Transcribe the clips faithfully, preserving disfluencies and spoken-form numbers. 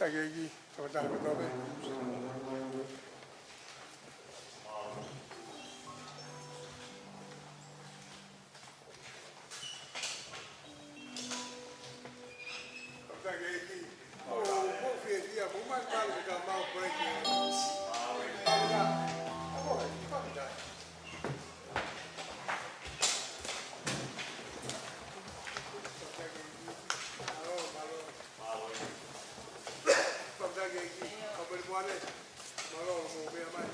Fakafetaʻi ki he ʻEiki, fakafetaʻi kotoa pē. Fakafetaʻi ki he ʻEiki. Mou, mou fiefia, mou mai, mai, ka mau break. Fakafetaʻi. Mālō, mālō. Fakafetaʻi ki he ʻEiki. Kau Mele Moane. Mālō, mou meʻa mai.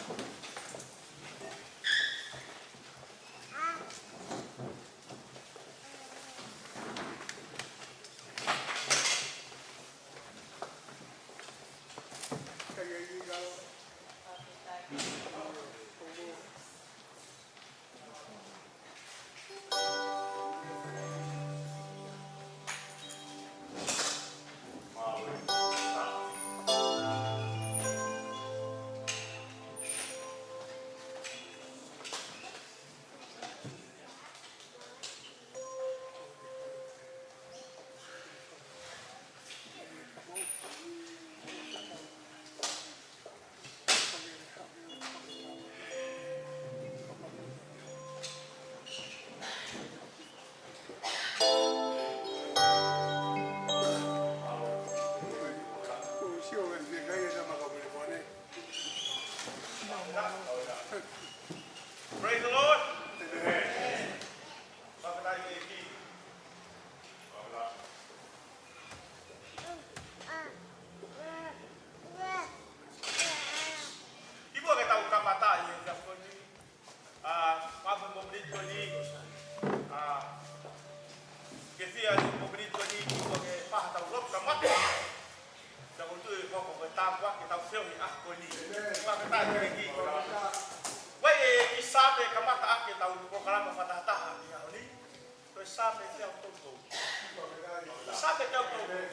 Fakafetaʻi ki he ʻEiki, mālō. Praise the Lord. Amen. Fakafetaʻi ki he ʻEiki. Kimuʻa ke tau kamata ʻi he efiafi ni, ʻa, maʻu e momeniti ko eni, ʻa, ke fai e momeniti ko eni, kimuʻa ke fai haʻatau lotu kamata. Tau tuʻu ʻi he hoko ko e tāpuaki ke tau feohi he ʻaho ko eni. Fakafetaʻi ki he ʻEiki. Ko e kiʻi Saame kamata ʻaki ʻetau polokalama fakatahataha ʻi he ʻaho ni. Ko e Saame teau tolu tolu. Saame teau tolu tolu.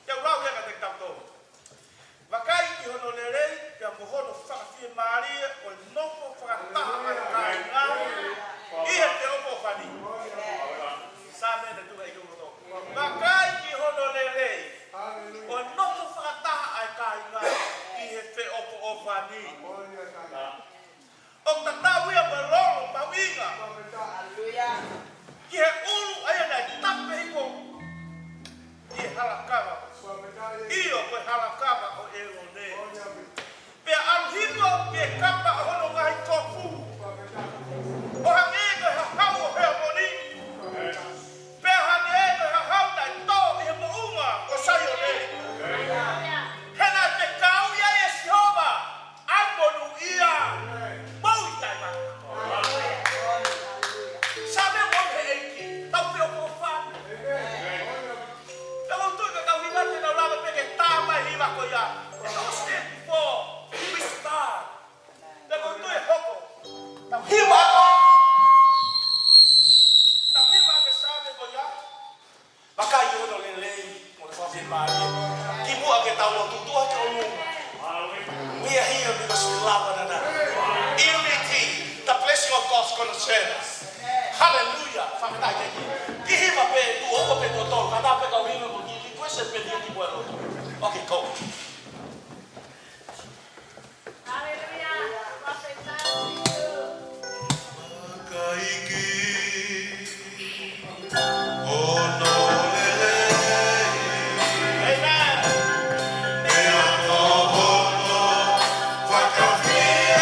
Te u lau ia kiate kitautolu. Vakai ki hono lelei, pea mo hono fakafiemālie, ʻo e nofo fakataha ʻa e kāinga ʻi he feʻofoʻofani. Saame te tuka i koto. Vakai ki hono lelei, ʻo e nofo fakataha ʻa e kāinga ʻi he feʻofoʻofani. ʻOku tatau ia mo e lolo mahuʻinga. Haleluia. Ki he ʻulu ʻa ia naʻe tape hifo ʻi he halakava. ʻIo, ko e halakava ʻo ʻĒlone. Pea ʻalu hifo ki he kapa ʻo hono ngaahi kofu, ʻo hangē ko e hahau ʻo Heamoni. Pea hangē ko e hahau naʻe tō ʻi he moʻunga ʻo Saione. He naʻe fekauʻi ai ʻe Sihova ʻa e monūʻia mo e taʻengata. Saame mo e ʻEiki, tau feʻofoʻofani. Pea ʻoku ou tui ko e kau hiva te nau lava pē ke tā mai e hiva ko ia. And those days before we start. Pea ʻoku ou tui ʻe hoko. Tau hiva. Tau hiva ki he Saame ko ia. Vakai ki hono lelei, mo hono fakafiemālie. Kimuʻa ke tau lotu, tuʻu hake ʻo lotu. We are here because we love one another. Unity, the blessing of God's gonna share us. Hallelujah. Fakafetaʻi ki he ʻEiki. Kiʻi hiva pē, tuʻu hoko pē tuʻo tolu, kātaki pē kau hiva mo e kiʻi request pē ʻi he kimuʻa lotu. Okay, go. Haleluia. Fakafetaʻi. Vakai ki hono lelei. Amen. Pea mo hono fakafiemālie.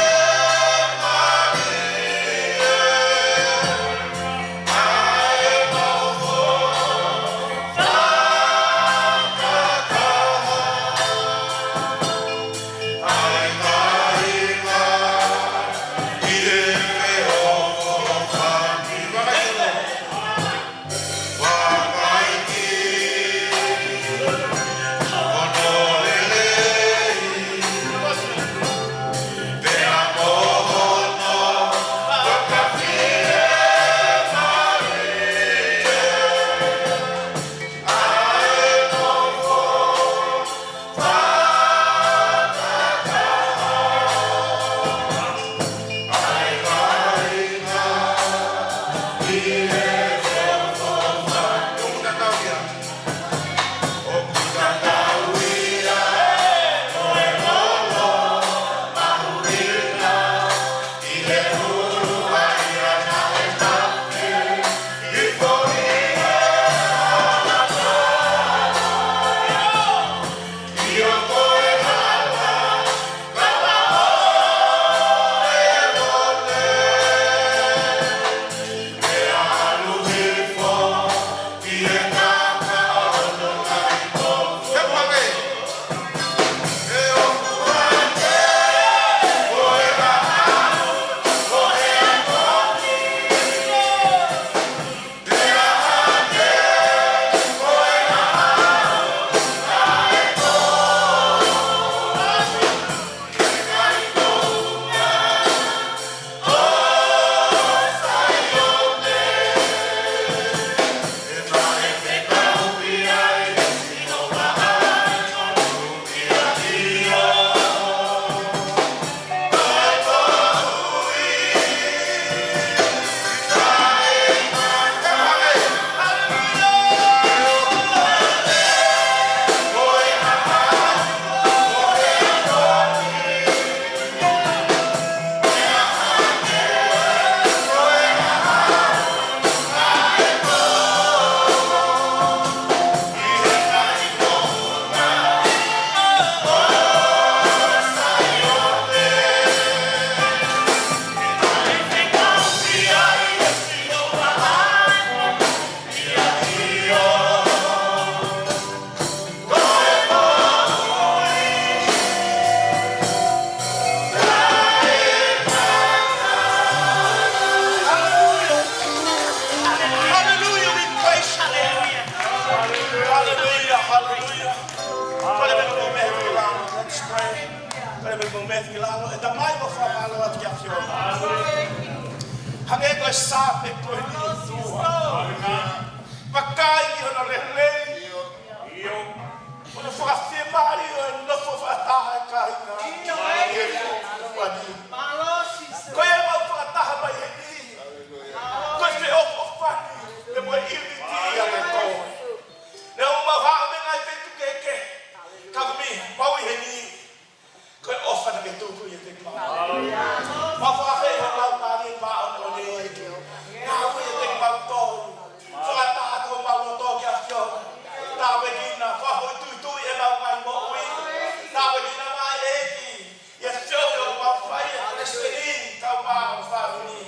Saame ko eni, ʻOtua. Vakai ki hono lelei. ʻIo. Hono fakafiemālie ʻo e nofo fakataha ʻa e kāinga. ʻIo. ʻI he kupu ni. Ko ia mau fakataha mai heni. Ko e feʻofoʻofani pea mo e ʻiuniti ʻa e koe. Naʻa mau haʻu mei he ngaahi feituʻu kehekehe. Ka ko e meʻa mau ʻi heni. Ko e ʻofa naʻa ke tuku ʻiate kimautolu. Mau fakafeʻiloaki ʻi he Laumālie Māʻoniʻoni. Ngāue ʻiate kimautolu. Fakataha atu homau loto ki he ʻAfiona. Tāpuekina, fakafoʻituitui ʻemau ngaahi moʻui. Tāpuekina mai ʻEiki. ʻI he feohi ʻoku mau fai, ʻa e palesiteni, kau mai ʻo e fāmili.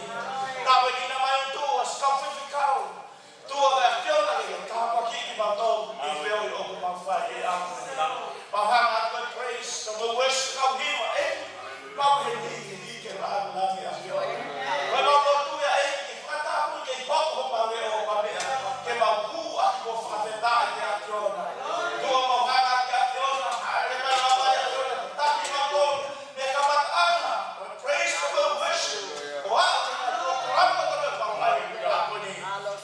Tāpuekina mai ʻOtua, siʻi kau faifekau. ʻOtua, ʻAfiona, ke ke tāpuakiʻi kimautolu ʻi he feohi ʻoku mau fai he ʻaho ni. Mau hanga atu e praise, ka mau worship, kau hiva, ē. Mau heni, heni ke lāngilangiʻi ʻAfiona. Ko ʻemau lotu ia, ē, ke fakatapu, ke hoko homau leʻo, ʻo ka meʻa, ke mau hū ʻaki mo fakafetaʻi ki he ʻAfiona. ʻOtua, mau hanga atu ki he ʻAfiona, hāʻele mai, ʻalu mai ʻAfiona, taki kimautolu, mei he kamataʻanga, ʻo e praise and worship. ʻO aʻu ki he polokalama kotoa pē ʻoku mau fai he ʻaho ni.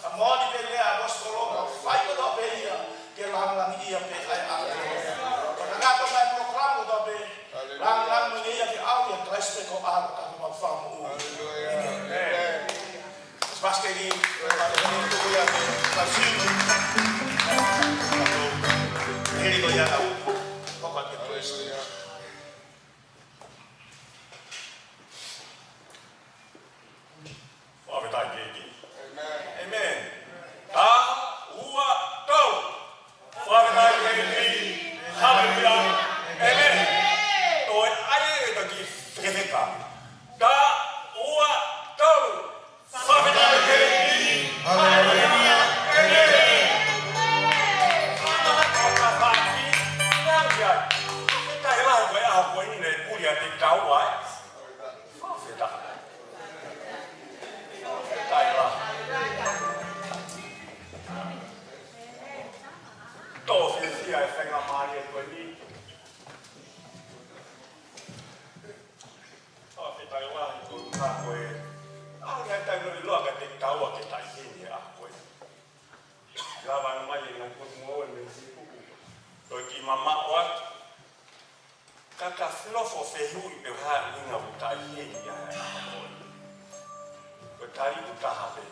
Ka moʻoni pē lea ʻa e ʻaposetolo, mau fai kotoa pē ia ke lāngilangiʻia pē ai ʻa e ʻAfiona. Fakakakato mai e polokalama kotoa pē, lāngilangiʻia pē ʻa e ʻAfiona, Kalaisi ko e ʻAlo ʻo homau Fakamoʻui. ʻĒmeni. Pastor Kevin, Pastor Kevin, tuku ia ke Pastor Kevin. Hili ko ia au. Papa ke praise. Fakafetaʻi ki he ʻEiki. ʻĒmeni. Taha, ua, tolu. Fakafetaʻi ki he ʻEiki. Haleluia. ʻĒmeni. Toe ʻai e taki fefeka. Taha, ua, tolu. Fakafetaʻi ki he ʻEiki. Haleluia. ʻĒmeni. Fakafetaʻi lahi ko e ʻaho ko eni naʻe puli ʻiate kitaua, ē. Fakafetaʻi. Fakafetaʻi lahi. Tō fiefia e faingamālie ko eni. Fakafetaʻi lahi ko e ʻuhinga ko e ʻaho ni ʻa e taimi ʻiloa kiate kitaua ke ta ʻi heni he ʻaho ko eni. Lava mai e ngaahi potu ngoue mei he puku. Toe kiʻi mamaʻo atu. Ka ta filo fo fehuʻi pe ko e hā e ʻuhinga ʻoku ta ʻi heni he ʻaho ko eni. Ko e tali ʻoku taha pē.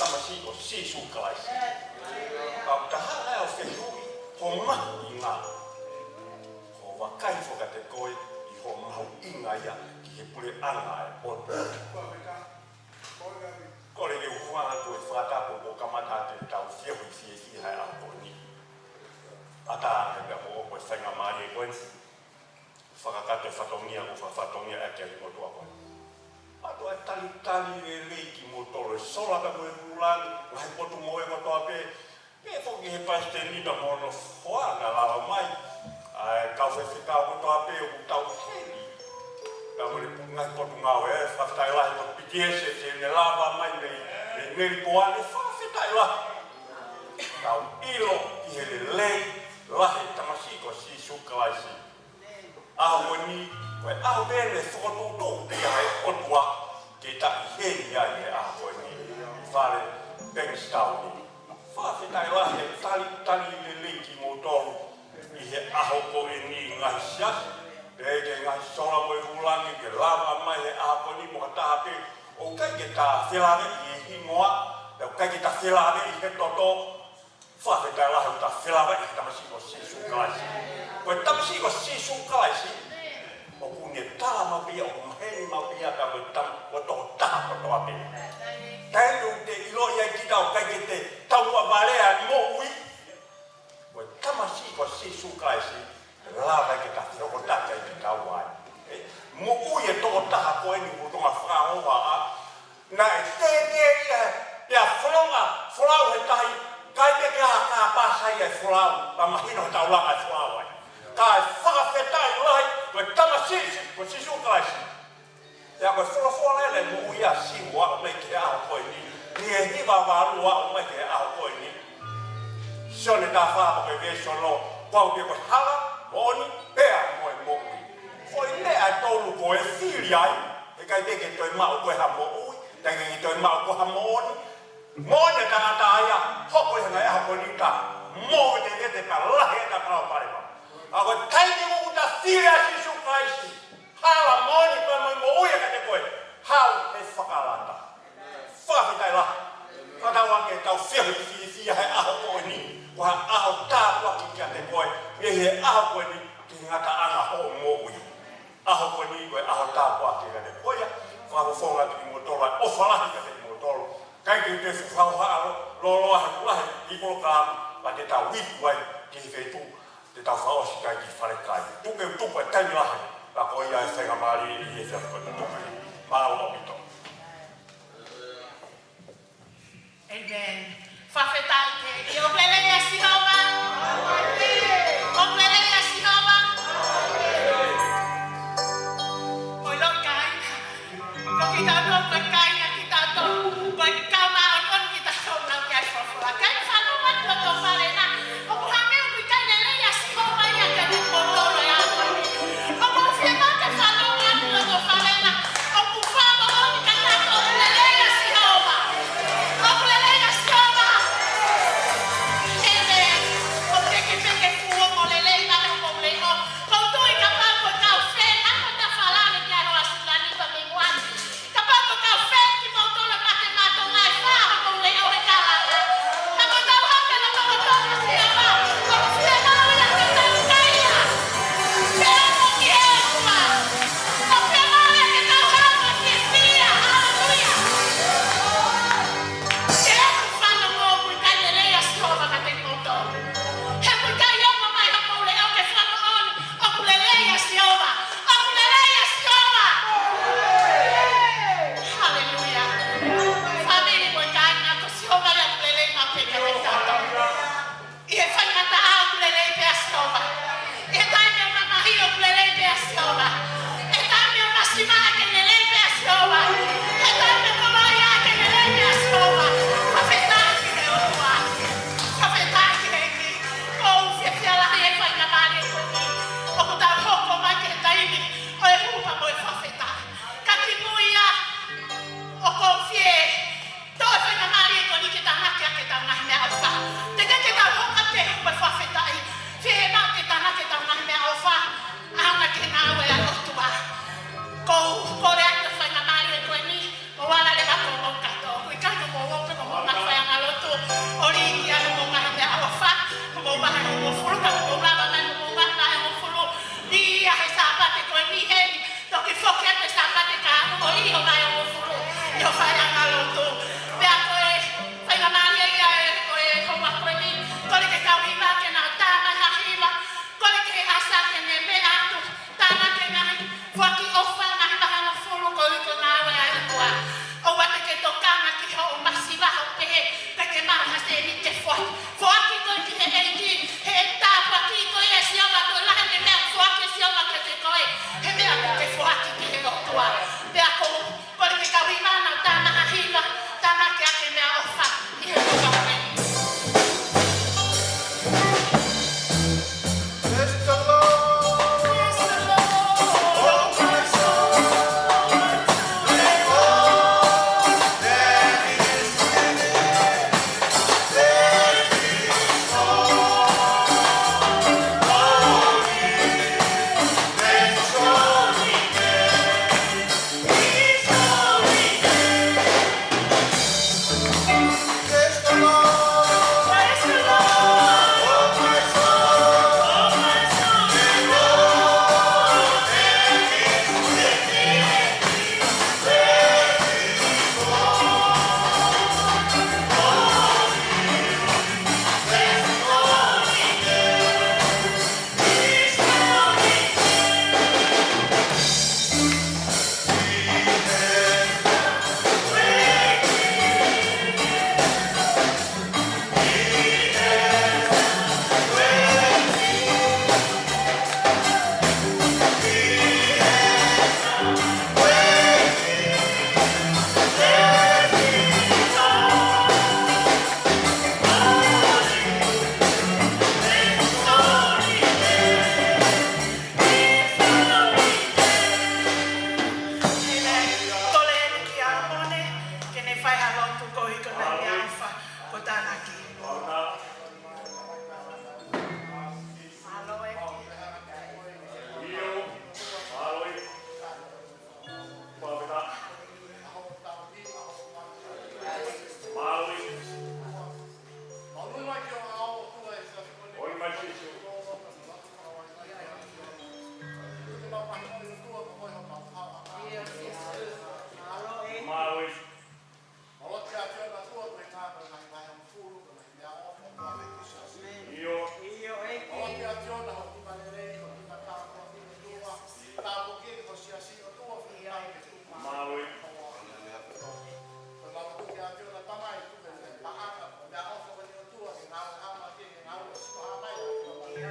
Tamasiʻi ko Sīsū Kalaisi. Ka ʻoku taha ʻa e fehuʻi ko e mahuʻinga. Ko e vakai foki kiate koe ʻi hoʻo mahuʻinga ia ki he puleʻanga ʻo e ʻOtua. Kole ke u hūfanga atu he fakatapu kuo kamata ʻetau feohi fiefia he ʻaho ko eni. ʻAtā ange pea mo ʻoku ʻi ai e faingamālie ko eni. Fakakakato e fatongia, kuo fakafatongia ʻaki ʻe he ʻOtua ko eni. ʻOatu e talitali lelei kimoutolu, e sola pea mo e vūlangi, ngaahi potu ngoue kotoa pē, pea foki he palesiteni pea mo hono hoa naʻa lava mai. ʻA e kau faifekau kotoa pē ʻoku tau heni. Pea mo e ngaahi potungāue, fakafetaʻi lahi ko Pitiese, te ne lava mai mei, mei Melipoane, fakafetaʻi lahi. Tau ʻilo ki he lelei lahi e tamasiʻi ko Sīsū Kalaisi. ʻAho ko eni, ko e ʻaho pē naʻe fokotuʻutuʻu ia ʻe he ʻOtua ke ta ʻi heni ai he ʻaho ko eni ʻi fale Bankstown ni. Fakafetaʻi lahi he talitali lelei kimoutolu ʻi he ʻaho ko eni ngaahi siasi, pea ki he ngaahi sola mo e vūlangi ke lava mai he ʻaho ko eni mo ha taha pē ʻoku ʻikai ke ta felāveʻi he hingoa, pea ʻoku ʻikai ke ta felāveʻi he toto, Fakafetaʻi lahi ʻoku ta felāveʻi he tamasiʻi ko Sīsū Kalaisi. Ko e tamasiʻi ko Sīsū Kalaisi, ʻoku ne tala maʻu pē ia, ʻoku maheni maʻu pē ia, pea mo e tam-, ko e tokotaha kotoa pē. Taimi ʻoku te ʻiloʻi ai kita ʻoku ʻikai ke te taumuʻa valea e moʻui. Ko e tamasiʻi ko Sīsū Kalaisi, lava ke ta fehokotaki ai kitaua ai. ʻE, moʻui e tokotaha ko eni ʻoku tau fakaongoongoa, naʻe tētē ia, pea fononga, folau he tahi, ʻikai pē ke ʻi ai ha kāpasa ia ʻe folau, pea mahino he taulanga ʻe folau ai. Kae fakafetaʻi lahi, ko e tamasiʻi, ko Sīsū Kalaisi. Pea ko e folofola lele moʻui ʻa Siua ʻo aʻu mai ki he ʻaho ko eni. Mei he hiva valu ʻo aʻu mai ki he ʻaho ko eni. Sione taha fā pea ko e veesi ono, ko au pē ko e hala, moʻoni, pea mo e moʻui. Foʻi meʻa ʻe tolu ko e fili ai, heʻikai pē ke toe maʻu koe ha moʻui, Taimi ke toe maʻu ko ha moʻoni. Moʻoni ʻa e tangata ia, hoko ia he ngaahi ʻaho ko eni, ta moʻoni te te te ka lahi ʻeta palopalema. ʻA ko e taimi ʻoku ta fili ʻa Sīsū Kalaisi. Hala moʻoni pea mo e moʻui ʻa kiate koe. Haʻu he fakalata. Fakafetaʻi lahi. Fakatauange ke tau feohi fiefia he ʻaho ko eni. Ko ha ʻaho tāpuaki kiate koe. Mei he ʻaho ko eni ki he ngataʻanga hoʻo moʻui. ʻAho ko eni ko e ʻaho tāpuaki kiate koe ia. Fakafofonga atu kimoutolu, ʻofa lahi kiate kimoutolu. ʻIkai ke u toe fakahā lōloa he ʻoku lahi e polokalama, pea te tau iku ai ki he feituʻu te tau fakaʻosi ki ai ki he falekai. Tuku ke u tuku e taimi lahi, pea ko ia e faingamālie ʻi he efiafi ko eni. Mālō ʻaupito. ʻĒmeni. Fakafetaʻi ki he ʻoku lelei ʻa Sihova. ʻOku lelei ʻa Sihova. Ko e loto kāinga. Ko kitautolu ko e kāinga kitautolu. Ko e kau māʻoniʻoni kitautolu lau ki ai folofola. Kāinga, fanongo atu loto fale na. ʻOku hangē ʻoku ʻikai lelei ʻa Sihova ia kiate kimoutolu he ʻaho ni. ʻOku ou fiemaʻu ke fanongo atu loto fale na.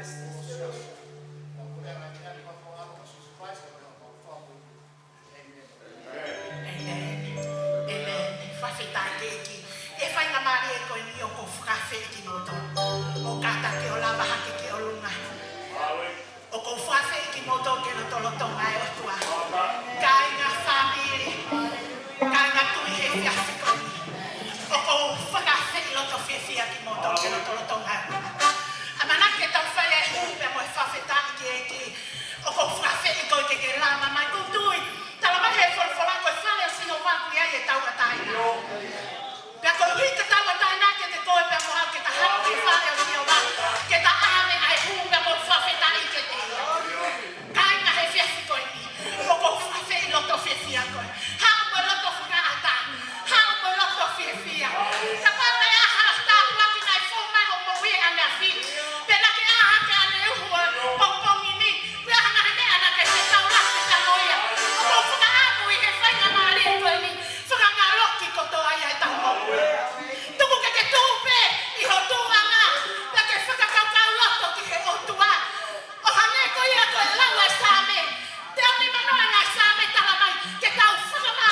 ʻĒmeni. ʻĒmeni. Fakafetaʻi ki he ʻEiki. ʻI he faingamālie ko eni ʻoku ou fakaafeʻi kimoutolu. ʻO kātaki ʻo lava hake ki ʻolunga. ʻOku ou fakaafeʻi kimoutolu ki he lotolotonga ʻo e ʻOtua. Kāinga, fāmili, kāinga tui he efiafi ko eni. ʻOku ou fakaafeʻi loto fiefia kimoutolu ki he lotolotonga ʻo e ʻOtua. ʻAmanaki ke tau fai e hū pea mo e fakafetaʻi ki he ʻEiki. ʻOku ou fakaafeʻi koe ke ke lava mai, ʻoku ou tui. Talamai ʻe he folofola ko e fale ʻo Sihova ʻoku ʻi ai e tauʻatāina. Pea koeʻuhi ke tauʻatāina kiate koe pea mo au ke ta haʻu ki he fale ʻo Sihova, ke ta ʻave ʻa e hū pea mo e fakafetaʻi kiate ia. Kāinga he efiafi ko eni, ʻoku ou fakaafeʻi loto fiefia koe. Haʻu mo e loto fakaʻatā. Haʻu mo e loto fiefia. Kapau naʻe ʻi ai ha tāpuaki naʻe fou mai hoʻo moʻui ʻaneafi, pe naʻa ke ʻā hake ʻaneuhu ʻo e pongipongi ni, pe ʻi ai ha ngaahi meʻa naʻa ke fetaulaki pea mo ia, ʻoku ou fakaʻamu ʻi he faingamālie ko eni, fakangaloki kotoa ia ʻetau moʻui. Tuku ke ke tuʻu pē ʻi ho tuʻunga, pea ke fakakaukauloto ki he ʻOtua. ʻO hangē ko ia ko e lau ʻa e Saame. Teau nimanoa ʻa e Saame, talamai ke tau fakamā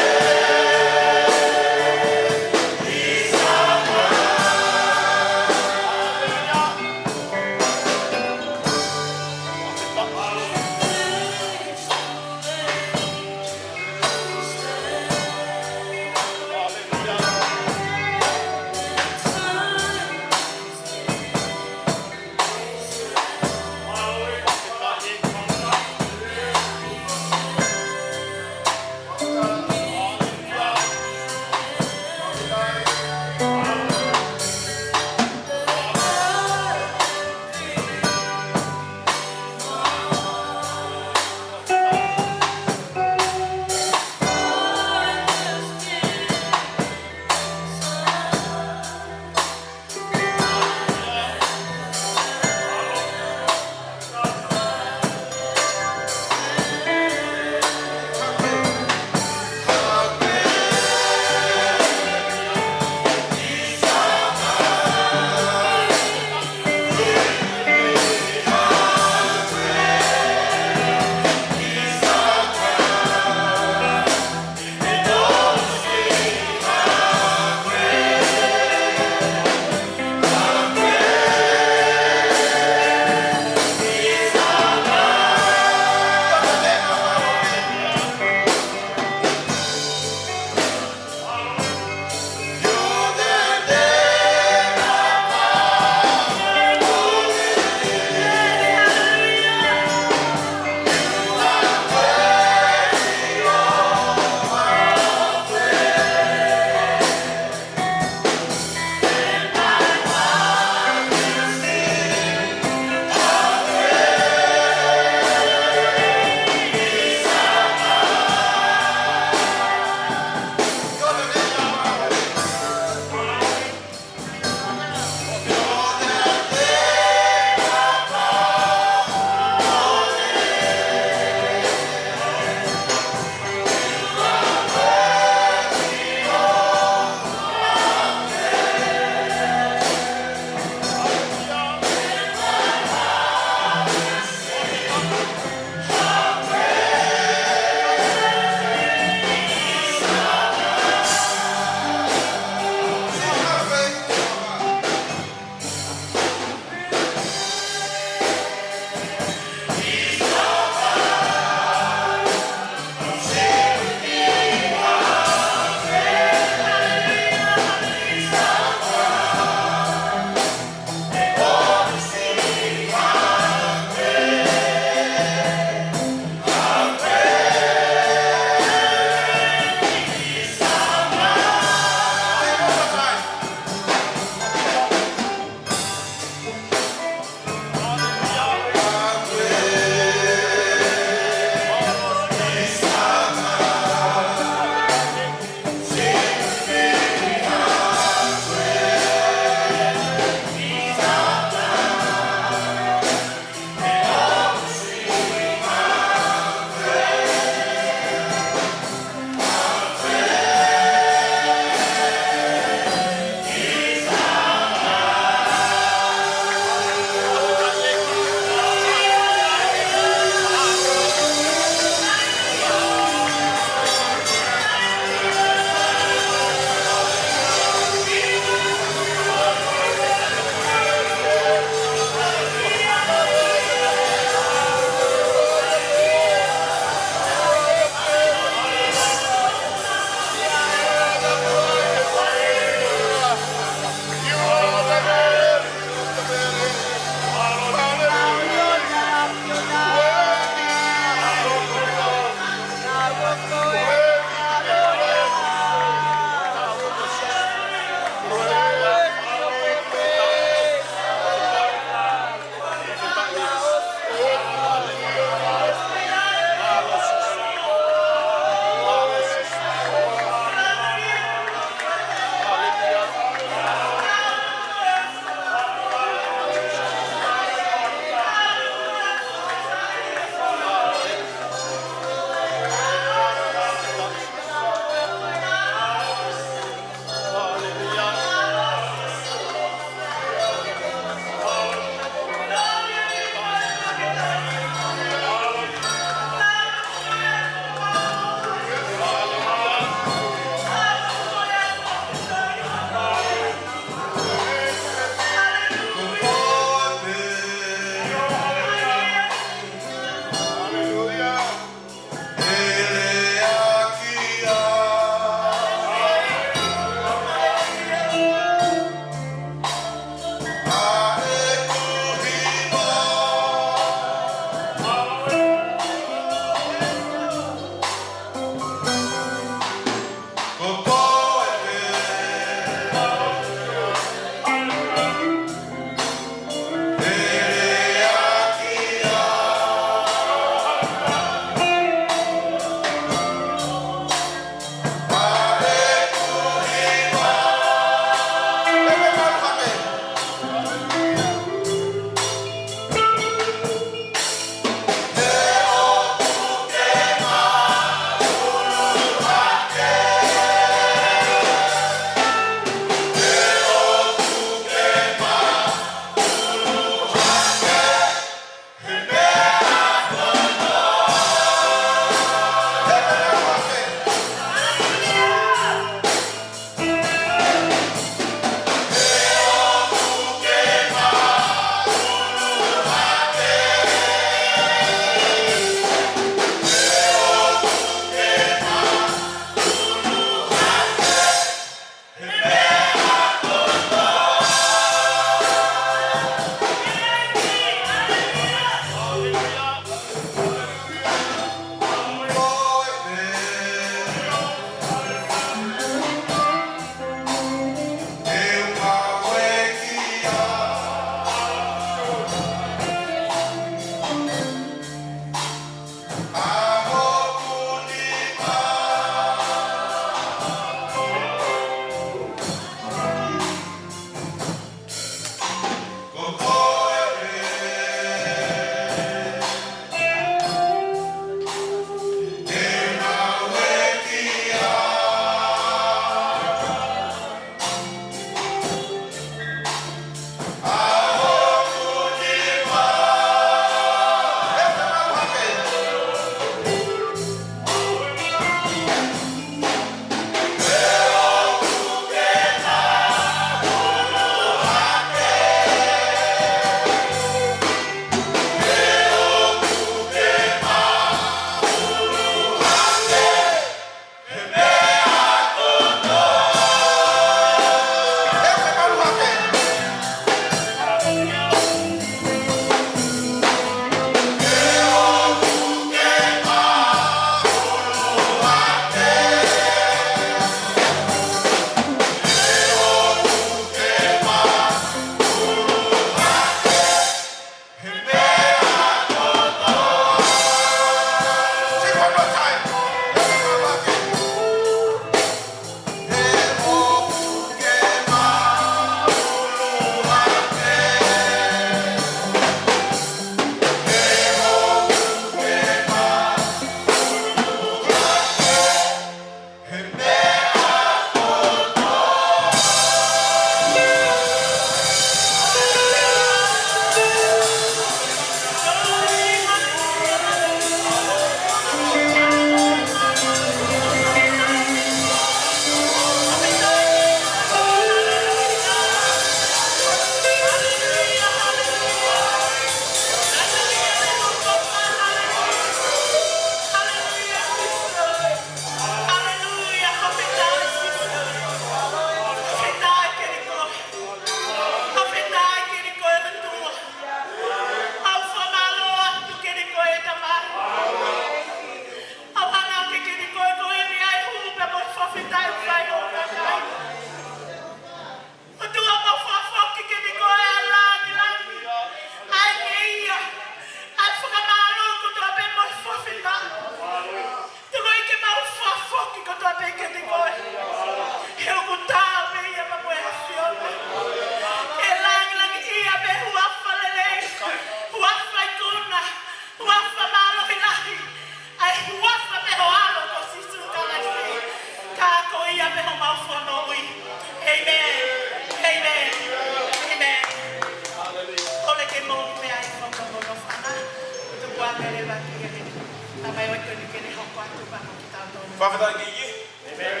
Fakafetaʻi ki he ʻEiki. ʻĒmeni.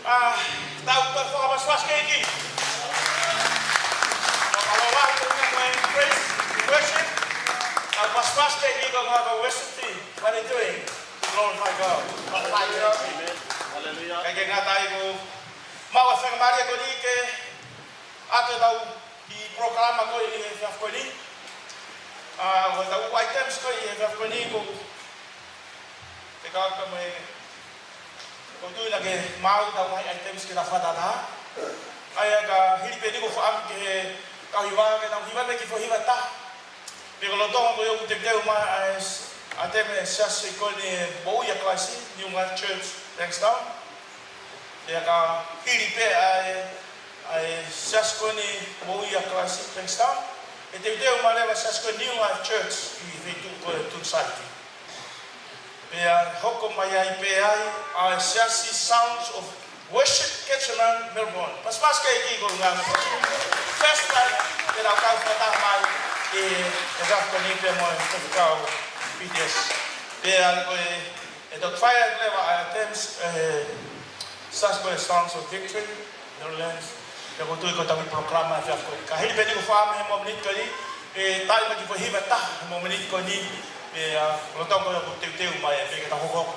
ʻA, tau toe fakapasipasi ki he ʻEiki. Fakamālō lahi ki he praise, worship. Tau pasipasi ki he ʻEiki ko e ngaahi worship team. What are they doing? Glorify God. Glorify God. ʻĒmeni. Haleluia. Kae ʻikai ke ngata ai, ʻoku maʻu e faingamālie ko eni ke ʻoatu ʻetau kiʻi polokalama ko eni he efiafi ko eni. ʻA, ko ʻetau items ko eni he efiafi ko eni, ko e kau ka me ko tu na ke maʻu ʻetau ngaahi items ke tau fakatātā. ʻA ia ka hili pē eni ʻoku ou fakaʻamu ki he kau hiva ke nau hiva pē kiʻi foʻi hiva ʻe taha. Pea ko e lolotonga ko ia ʻoku teuteu mai ʻa e s-, ʻa e teme siasi ko eni ʻo e moʻui ʻa Kalaisi, New Life Church, Bankstown. Pea ka hili pē ʻa e, ʻa e siasi ko eni moʻui ʻa Kalaisi, Bankstown, ʻe teuteu mai leva e siasi ko e New Life Church ʻi he feituʻu ko e Tun Saiti. Pea hoko mai ai pē ai ʻa e siasi Sounds of Worship Kitchener, Melbourne. Pasipasi ki he ʻEiki ko e ngaahi. First time ke nau kau fakataha mai ʻi he efiafi ko eni pea mo e faifekau P D S. Pea ko e, ʻe toki fai atu leva ʻa e items, ʻe, siasi ko e Sounds of Victory, Netherlands. Pea ʻoku ou tui ko ʻetau kiʻi polokalama he efiafi ko eni. Ka hili pē eni ʻoku ou fakaʻamu he momeniti ko eni, ʻe tali mai kiʻi foʻi hiva ʻe taha he momeniti ko eni, pea, ʻa, lolotonga ko ia ʻoku teuteu mai, ʻe, pea ke tau hoko.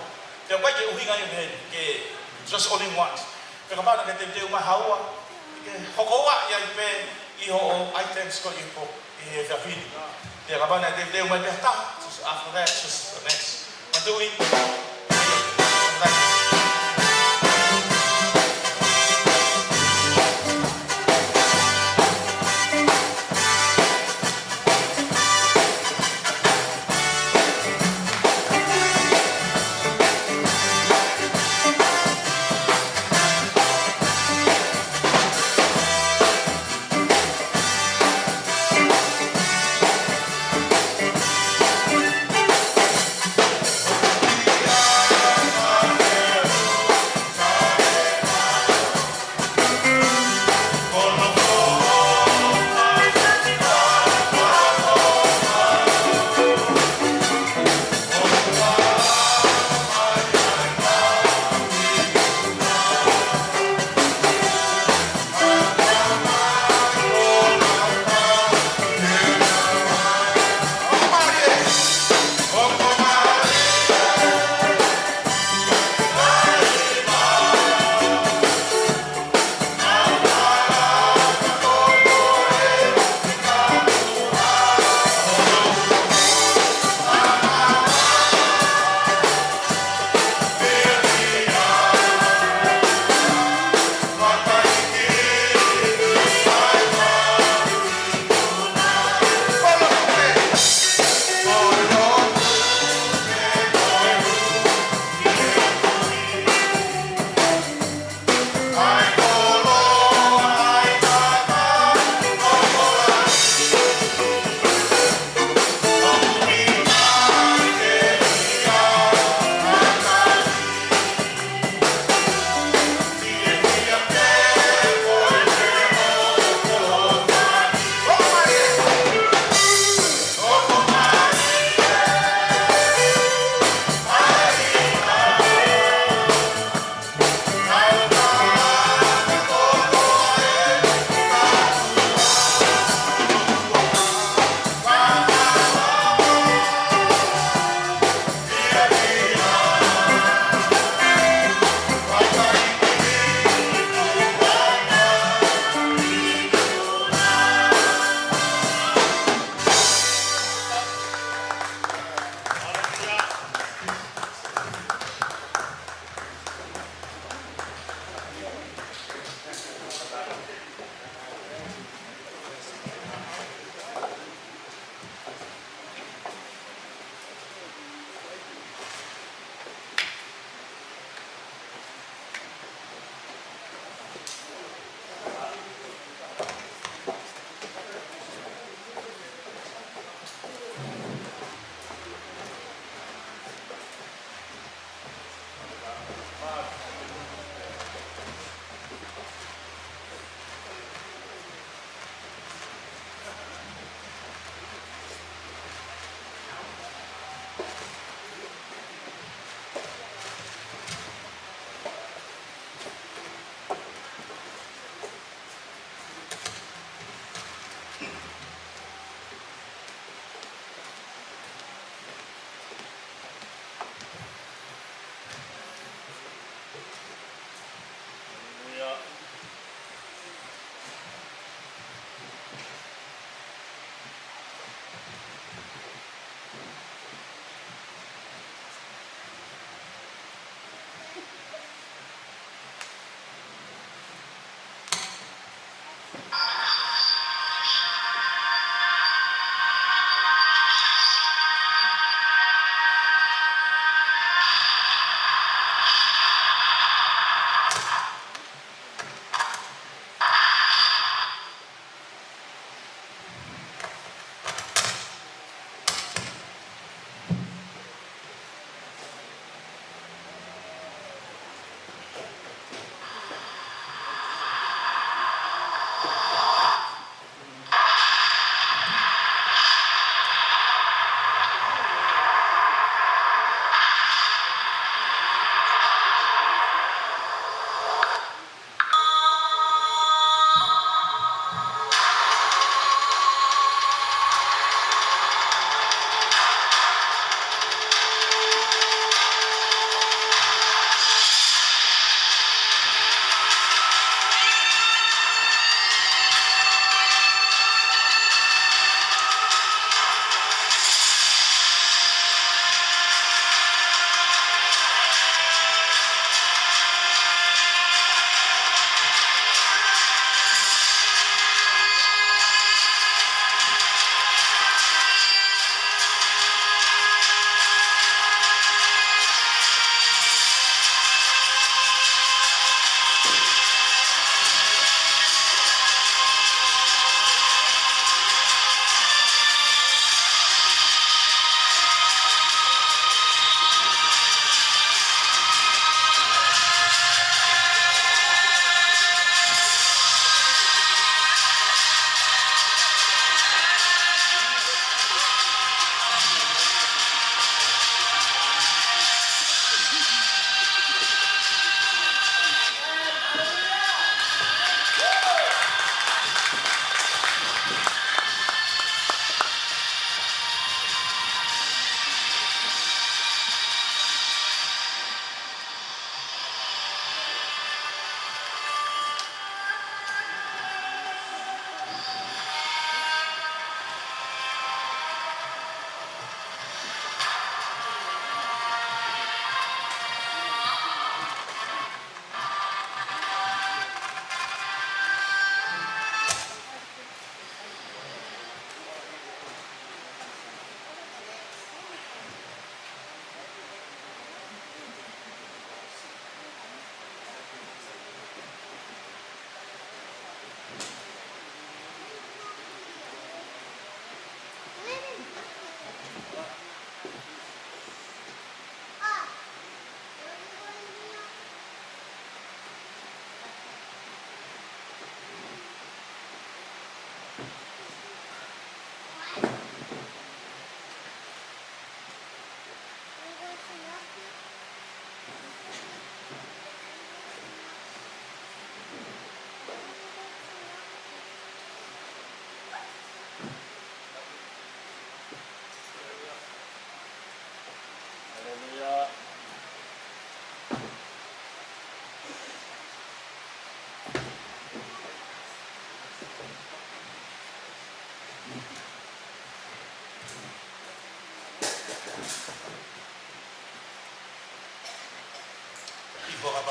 Pea ʻoku ʻikai ke ʻuhinga ia pē ke just only once. Pea kapau naʻa ke teuteu mai ha ua, ke hoko ua ia pē ʻi hoʻo items ko ē ʻi he po-, ʻi he efiafi ni. Pea kapau naʻa ke teuteu mai pē ha taha, just after that, just the next. Manatuʻi.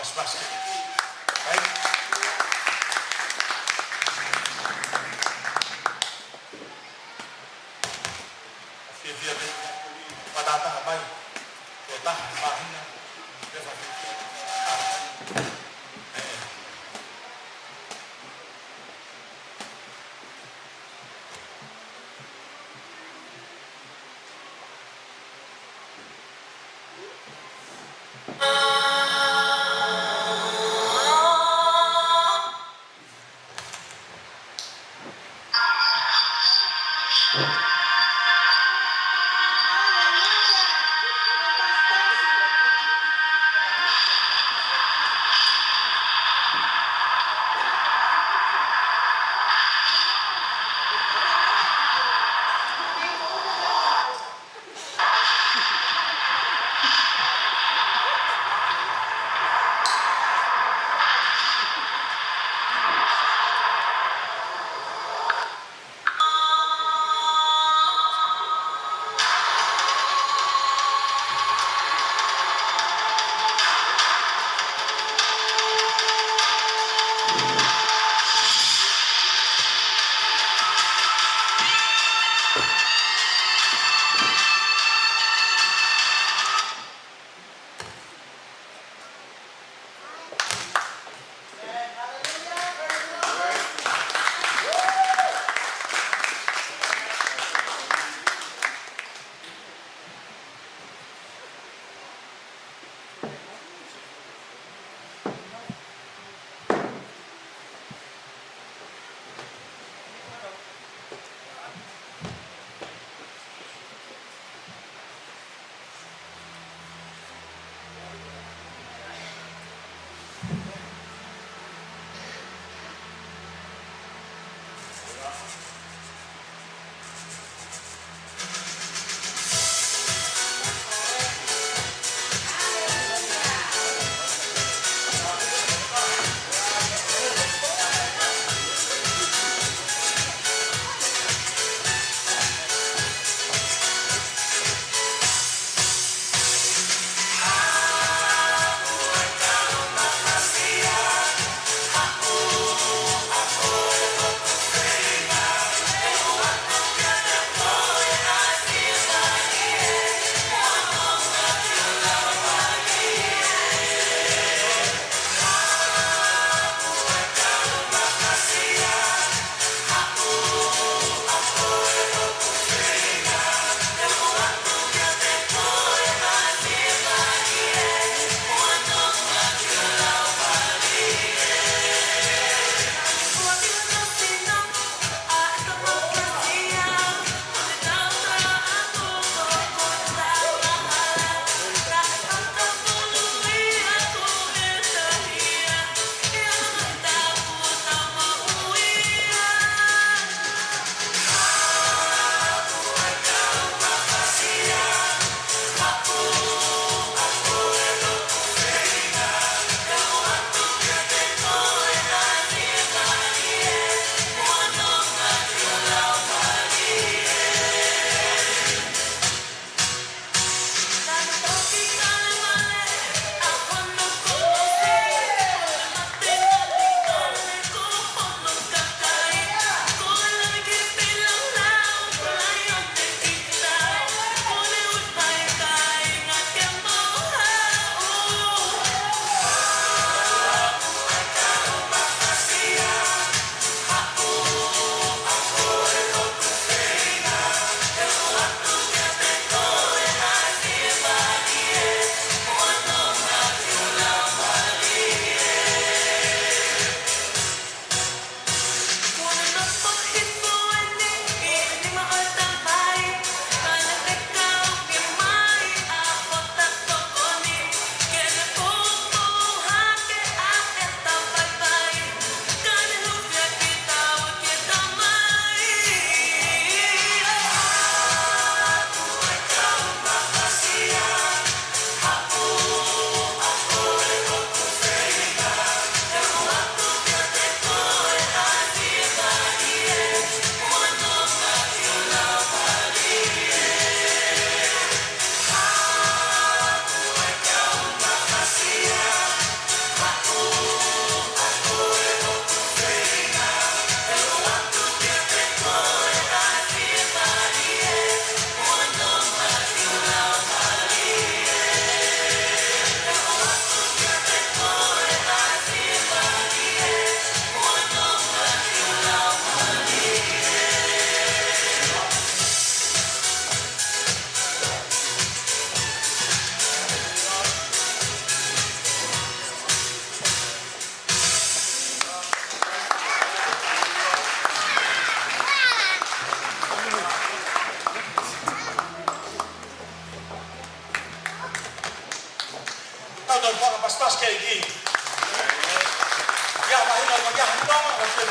Pasipasi. Right? Fiefia pē. Patata mai. Ko taha, māhina. Pea fa-, ē.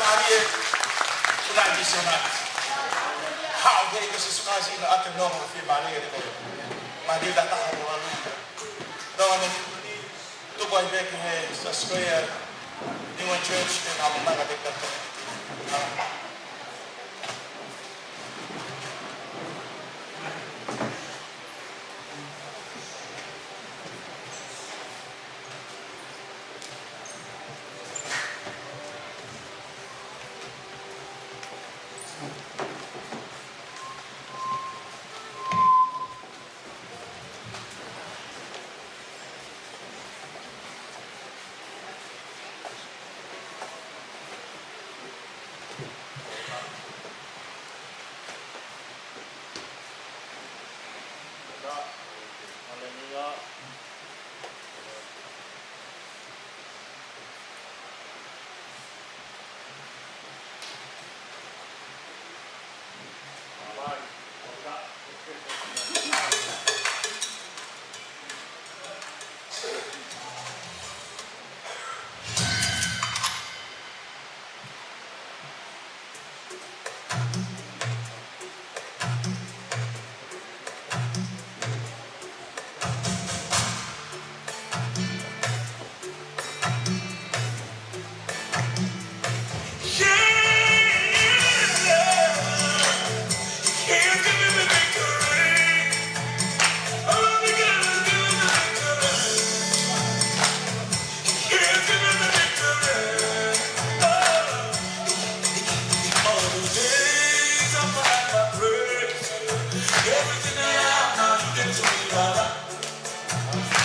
Mālie, ʻi he misionare. Haʻu ki he ʻEiki ko Sīsū Kalaisi ʻi he ʻata noa mo e fiemālie ʻo e koe. Mālie, ta taha mo alu. Tau ane, tuku ai pē ki he Sasquia, New Church, te nau manga te kato.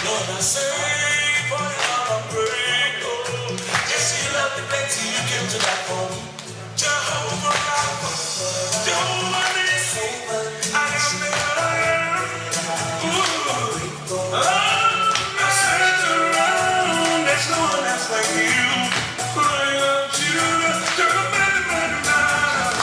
Lord, I say for your love I'm grateful. Yes, you love me plenty, you came to die for me. Jehovah Rapha, Jehovah Nissi, I am that I am. Ooh. Oh, I search around, there's no one else like you. Crying out, Jesus, you're the man, man, man.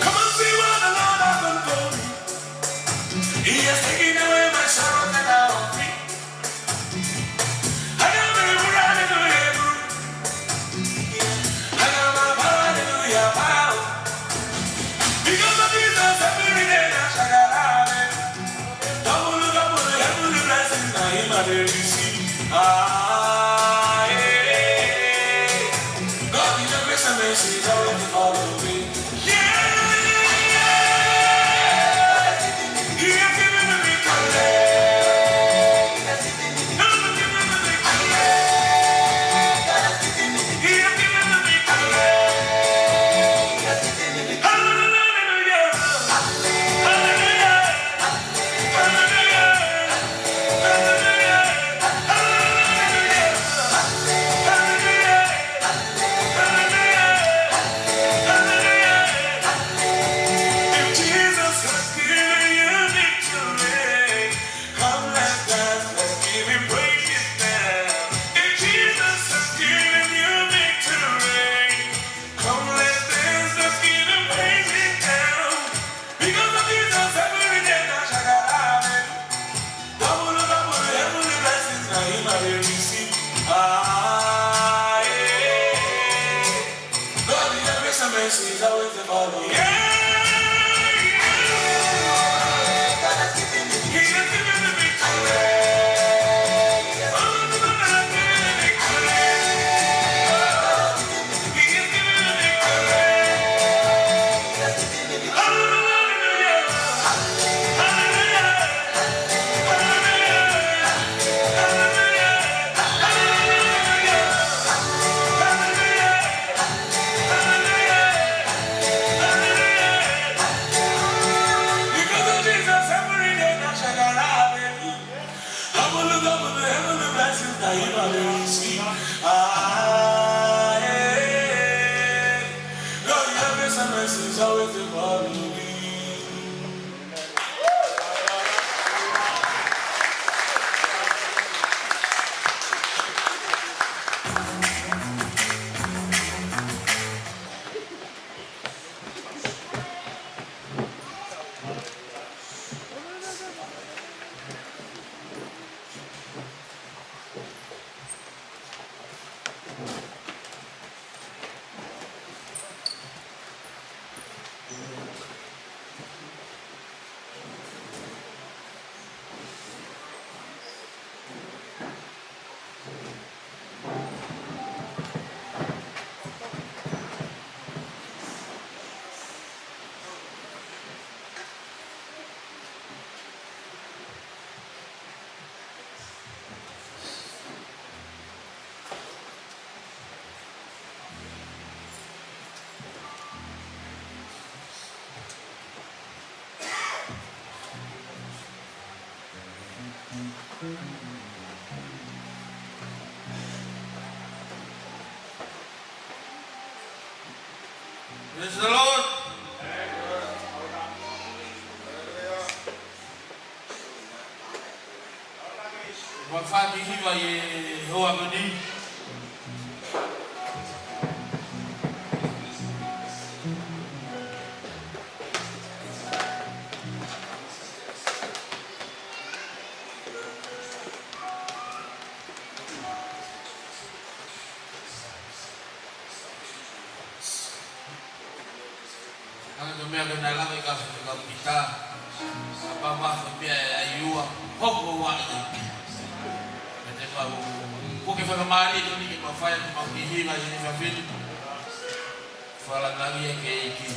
Come on, see what the Lord has done for me. He has taken away my sorrows and now I'm free. I am a hallelujah. I am a hallelujah. Wow. Because of Jesus, every day I shall have it. Double, double, heavenly blessings, now in my daily receive. Ah, yeah. God, in your grace and mercy, is always follow me. Yeah. He has given me victory. He has given me victory. He has given me victory. Hallelujah. Hallelujah. If Jesus has given you victory, come, let's dance, let's give him praise now. If Jesus has given you victory, come, let's dance, let's give him praise now. Because of Jesus, every day now shall have it. Double, double, heavenly blessings, now in my daily receive. Ah, yeah. God, in your grace and mercy, is always follow. Yeah, yeah. He has given me victory. Oh, God has given me victory. He has given me victory. Hallelujah. Hallelujah. Sisau e te malu ni. Praise the Lord. Wa faki hiva ye hoa mani. Hanga ko e meʻa ko ē naʻe lava ʻi he kau, kau pita. Sa pama ko e meʻa ʻe ai ua. Hoko ua ʻi ai pē. Ka te mau, ko ke fakamālō ʻi he ni ke mau fai atu mau kiʻi hiva ʻi he efiafi ni. Fakalāngilangi ki he ʻEiki.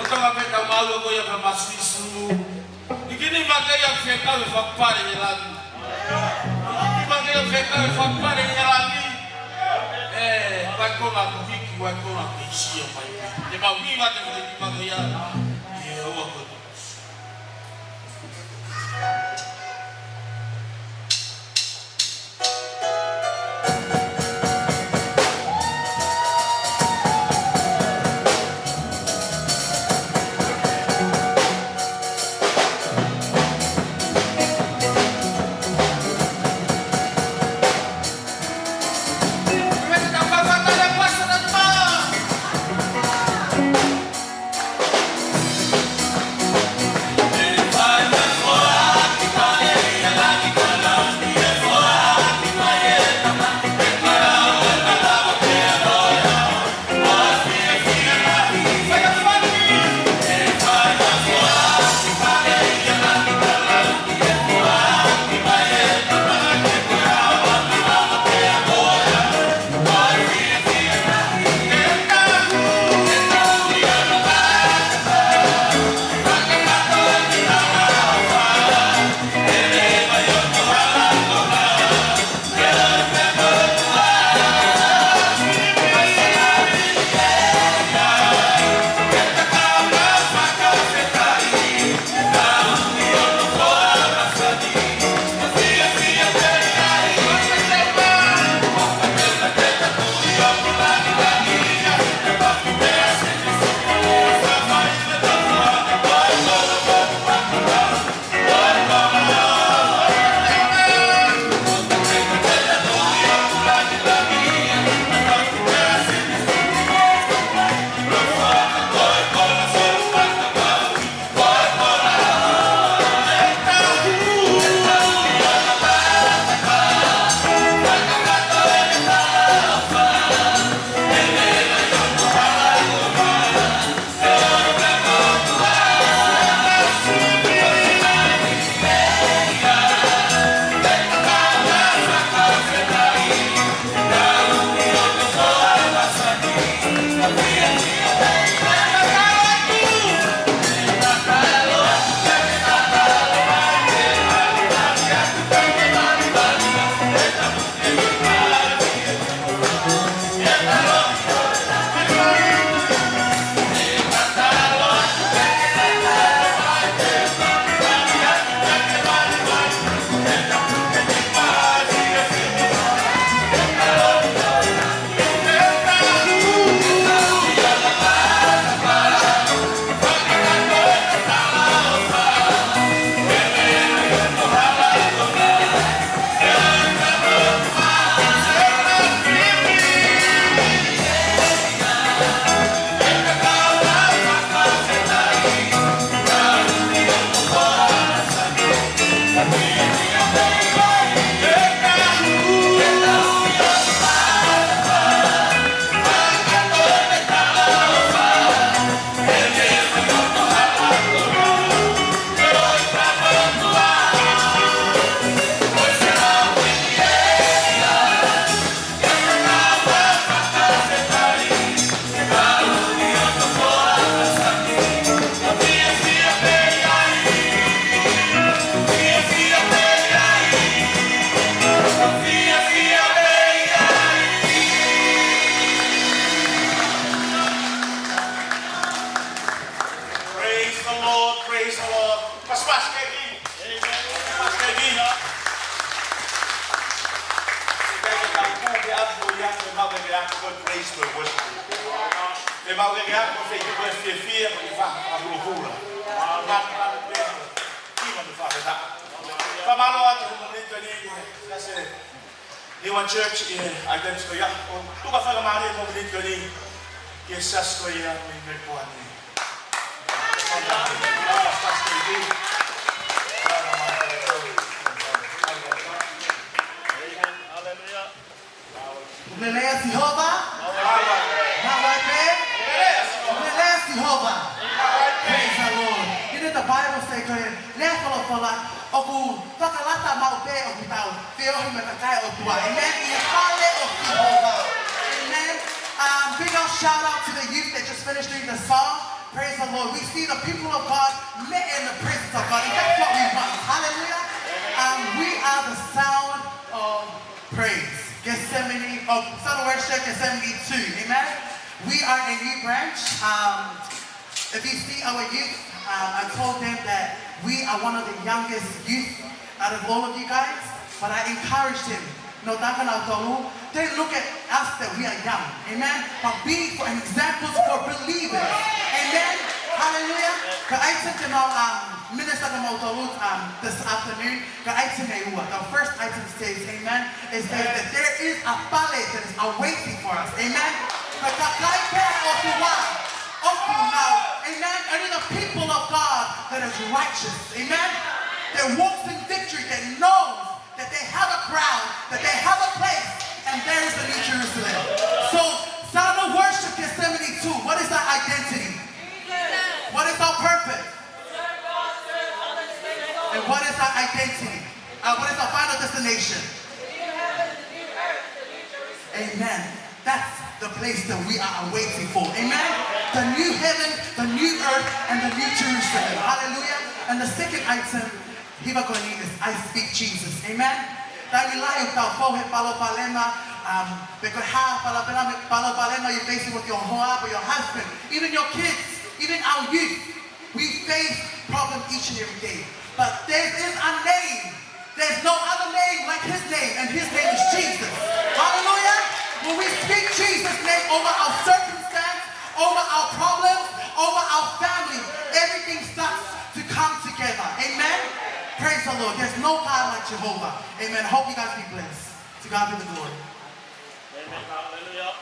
Tama pe ka mau ko ia ka masuisu. Ikini make ia fekau e fakapale he langi. Ikini make ia fekau e fakapale he langi. E, vai ko la kuhiki, vai ko la kuhisi o mai. E mau hiva te fai ki make ia. E, ua ko. Praise the Lord, praise the Lord. Pas, pas, keki. Amen. Pas, keki. Kei ke tau pū ke atu ia, ke mau ke atu ko e praise ko e worship. Ke mau ke atu ko e fai ko e fiefia, ko e fa, a pula pula. Mata, mata, mata, mata, mata. Fakamālō atu mo e miniti ni, that's it. Niua Church ʻi he ʻaiteni ko ia, ʻoku tuku ʻa e fakamālō mo e miniti ni ki he siasi ko ia ʻi Melepoane. Hallelujah. ʻOku lelei ʻa Sihova? Maʻu ai pē? ʻOku lelei ʻa Sihova? Praise the Lord. Didn't the Bible say, ko e lea folofola, ʻoku fakalata maʻu pē ʻoku tau feohi mo e kakai ʻo e ʻOtua. Amen. ʻI he fale ʻo Sihova. Amen. Um, big old shout out to the youth that just finished doing the song. Praise the Lord. We see the people of God met in the presence of God. And that's what we want. Hallelujah. Um, we are the sound of praise. Gethsemane, oh, sound of worship, Gethsemane two. Amen. We are a new branch. Um, if you see our youth, um, I told them that we are one of the youngest youth out of all of you guys, but I encouraged him. No taka na tolu, don't look at us that we are young. Amen. But be for an example for believers. Amen. Hallelujah. Ka ʻai te mau, um, minister ka mau tolu, um, this afternoon. Ka ʻai te ne ua. The first item says, amen, it says that there is a pale that is awaiting for us. Amen. Ka kakai pē ʻo tuʻa. ʻOku nau. Amen. Only the people of God that is righteous. Amen. That walks in victory, that knows that they have a crown, that they have a place, and there is the New Jerusalem. So, sound of worship, Gethsemane two. What is our identity? What is our purpose? And what is our identity? Uh, what is our final destination? Amen. That's the place that we are awaiting for. Amen. The new heaven, the new earth, and the new Jerusalem. Hallelujah. And the second item, hiva ko eni is I speak Jesus. Amen. Taimi lahi ʻoku tau fou he palopalema, um, pe ko e hā palopalema, palopalema you're facing with your hoa, with your husband, even your kids, even our youth. We face problems each and every day. But there is a name. There's no other name like his name, and his name is Jesus. Hallelujah. When we speak Jesus' name over our circumstance, over our problems, over our family, everything starts to come together. Amen. Praise the Lord. There's no God like Jehovah. Amen. I hope you guys be blessed. To God be the glory. Amen. Hallelujah.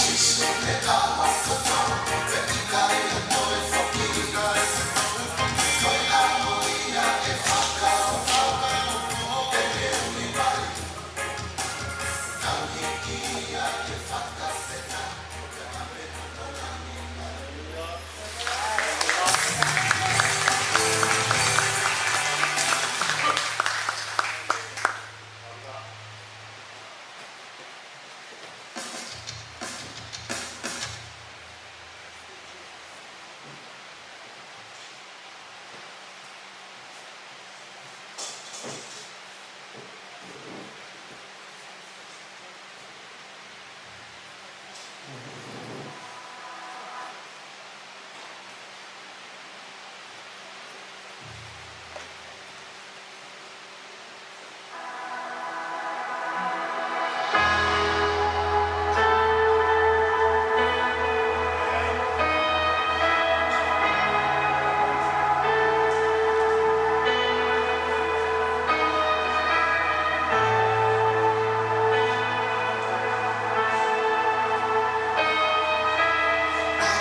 I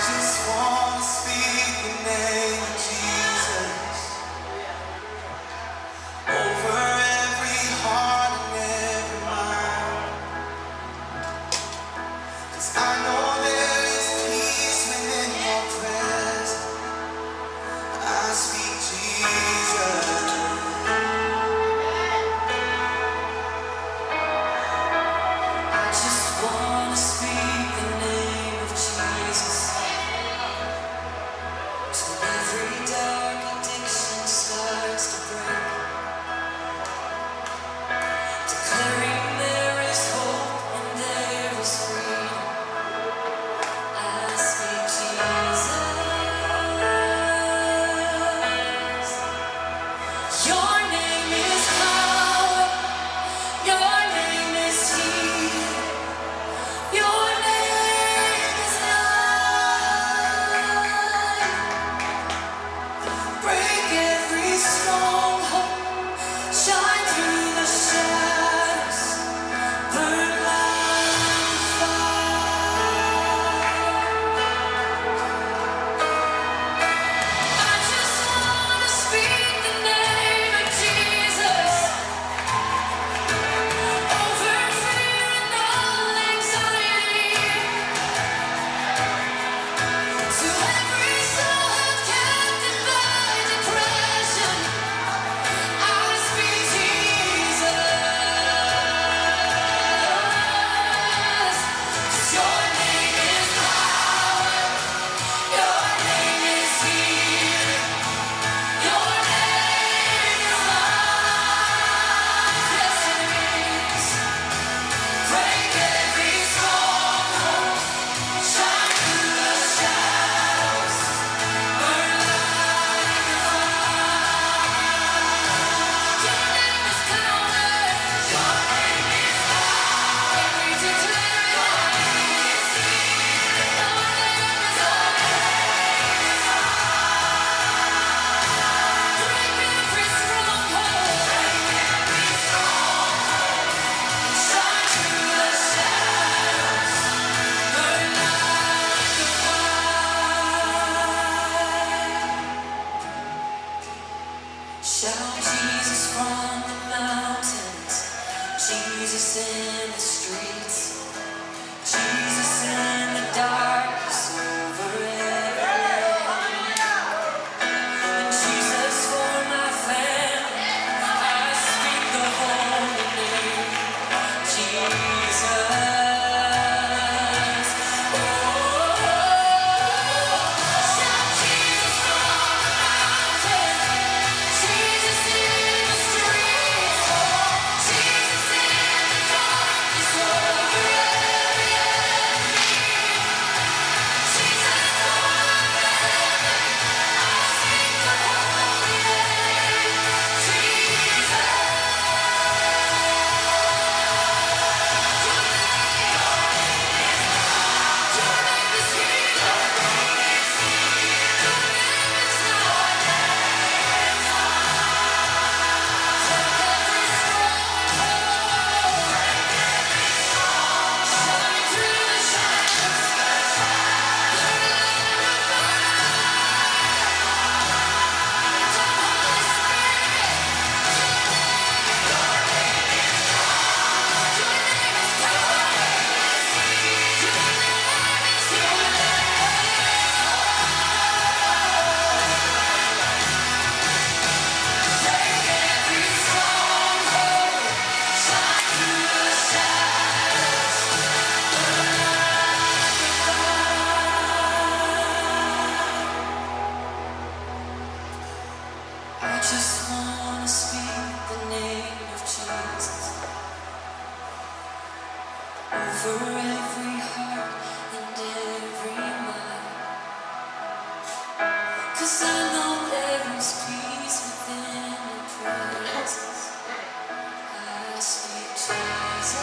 just wanna speak the name of Jesus over every heart and every mind. 'Cause I know there is peace within your presence. I speak Jesus. I just wanna speak the name of Jesus. So every dark addiction starts to break. Declaring there is hope and there is freedom. I know there is peace within your presence. I speak Jesus.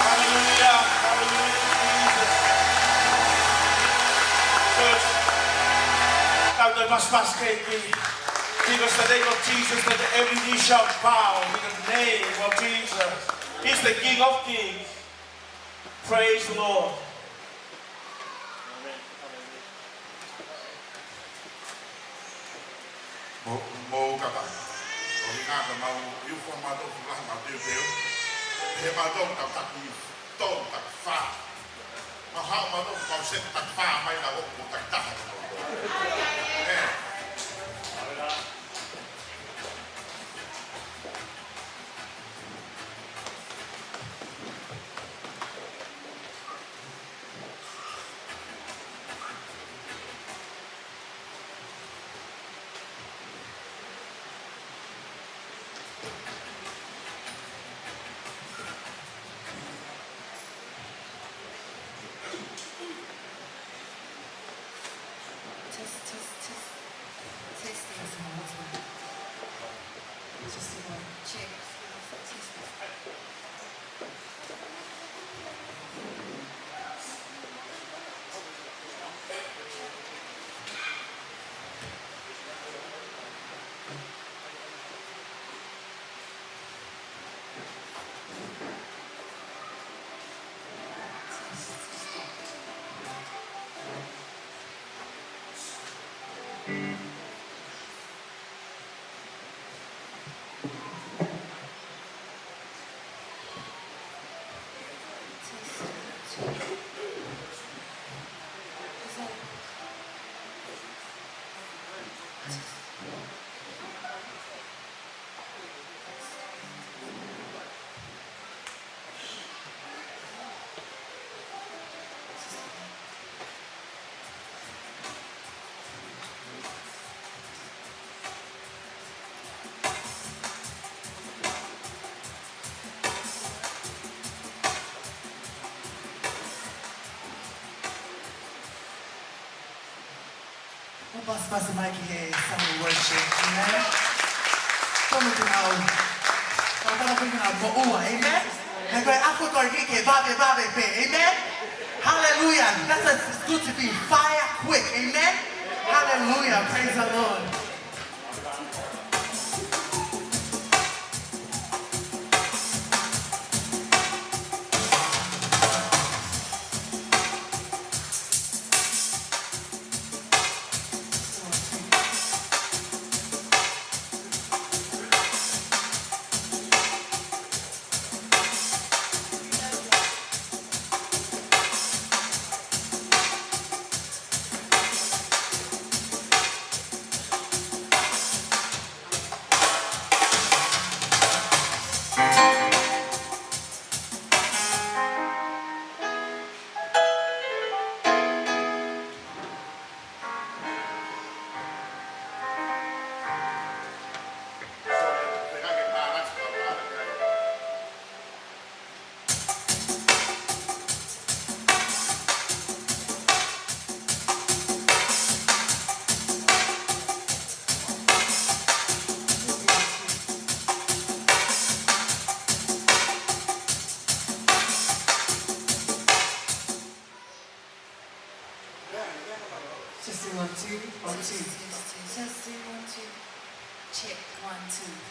Hallelujah, hallelujah, Jesus. Church, tau toe pasipasi ki he ʻEiki. Because the name of Jesus, that every knee shall bow in the name of Jesus. He's the King of Kings. Praise the Lord. Mou, mou kata. ʻO hinga ka mau, ʻi he fuʻu mātou fuʻu lahi mau teuteu. He mātou tau taki tolu, taki fā. Mau haʻu mātou mau seti taki fā mai na o mo taki taha. ʻE. Test, test, test. Testing is one, one. Just one. Check. Test, test. Mou pasipasi mai ki he Sunday worship. Amen. Tonu ke nau. Tau tala ke nau moʻua. Amen. He ko e ʻaho ko eni ke vave, vave pē. Amen. Hallelujah. That's a, it's good to be fire quick. Amen. Hallelujah. Praise the Lord. One, two, one, two. Testing, one, two. Check, one, two.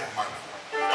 ʻoku mali.